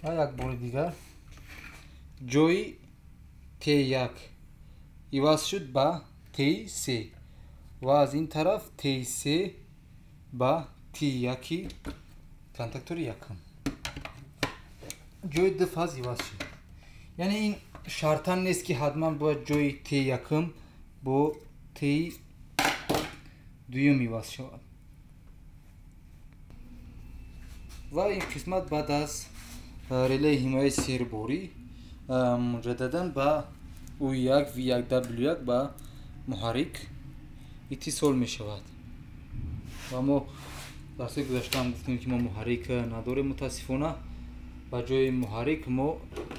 Ва як бори дигар ҷои Т1 иваз шуд ба Т3 ва аз ин тараф Т3 ба Т1 контактори якум. Ҷои ду фаз иваз шуд. Яъне ин шартан нест, ки ҳатман бояд ҷои Т1 бо Т2 иваз шавад. Ва ин қисмат баъд аз релеи ҳимояи серборӣ муҷаддадан ба U1 V1 W1 ба муҳаррик иттисол мешавад. Ва мо дарсҳои гузаштаам гуфтем, ки мо муҳаррик надорем, мутаассифона. Ба ҷои муҳаррик мо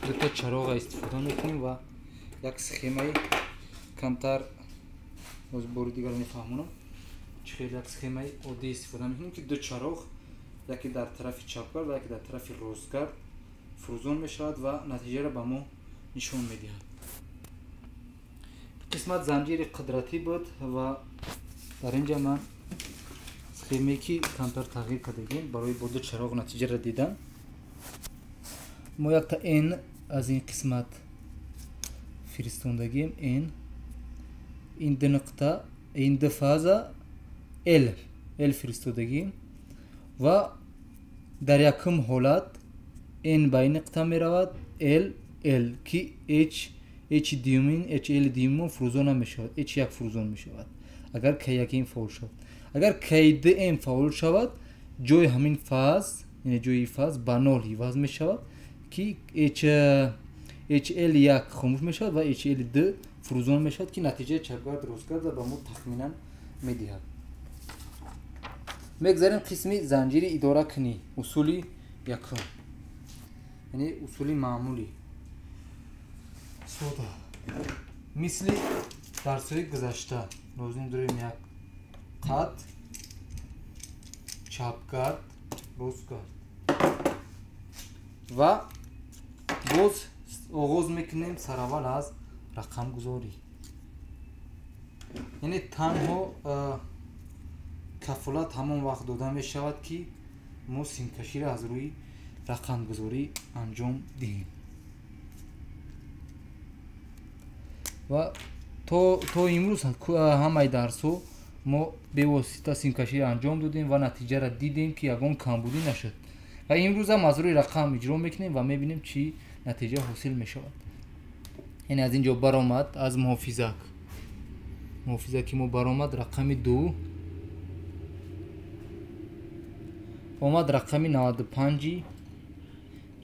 дута чароға истифода мекунем ва як схемаи камтар, боз бори дигар мефаҳмонам, чӣ хел як схемаи оддӣ истифода мекунем, ки ду чароғ, яке дар тарафи чапгард ва яке дар тарафи ростгард фурӯзон мешавад ва натиҷаро ба мо нишон медиҳад. Қисмат занҷири қудратӣ буд ва дар ин ҷа ман схемае, ки камтар тағйир кардагем барои бо ду чароғ натиҷаро дидан. Мо якта N аз ин қисмат фиристондагем. N ин ду нуқта, ин ду фаза L, L фиристодагим ва дар якум ҳолат N ба ин нуқта меравад, L L, ки H H дуюмин H L дуюмин фурӯзон намешавад, H1 фурӯзон мешавад агар K1 фаъол шавад. Агар K2 фаъол шавад, ҷои ҳамин фаз, яъне ҷои фаз ба нол иваз мешавад, ки HL1 хомӯш мешавад ва HL2 фурӯзон мешавад, ки натиҷаи чапгард ростгард ба мо тахминан медиҳад. Мегзарем қисми занҷири идоракунӣ, усули якум, яъне усули маъмулӣ, сода. Мисли дарсҳои гузашта лозим дорем як қад, чапгард, ростгард ва боз оғоз мекунем сараввал аз рақамгузорӣ. Яъне танҳо кафолат ҳамон вақт дода мешавад, ки мо симкаширо аз рӯи рақамгузорӣ анҷом диҳем. Ва то имрӯз ҳамаи дарсҳо мо бевосита симкаширо анҷом додем ва натиҷаро дидем, ки ягон камбудӣ нашуд. Ва имрӯзам аз рӯи рақам иҷро мекунем ва мебинем, чӣ натиҷа ҳосил мешавад. Яъне аз ин ҷо баромад аз муҳофизак, муҳофизаки мо баромад рақами 2, омад рақами 95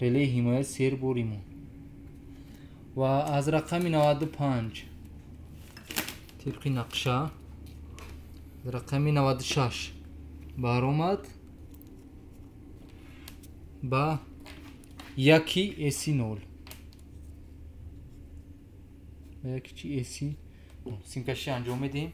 релеи ҳимояи сербори мо ва аз рақами 95 тибқи нақша рақами 96 баромад ба 1 S0, ба 1 чи S0 симкашӣ анҷом медиҳем.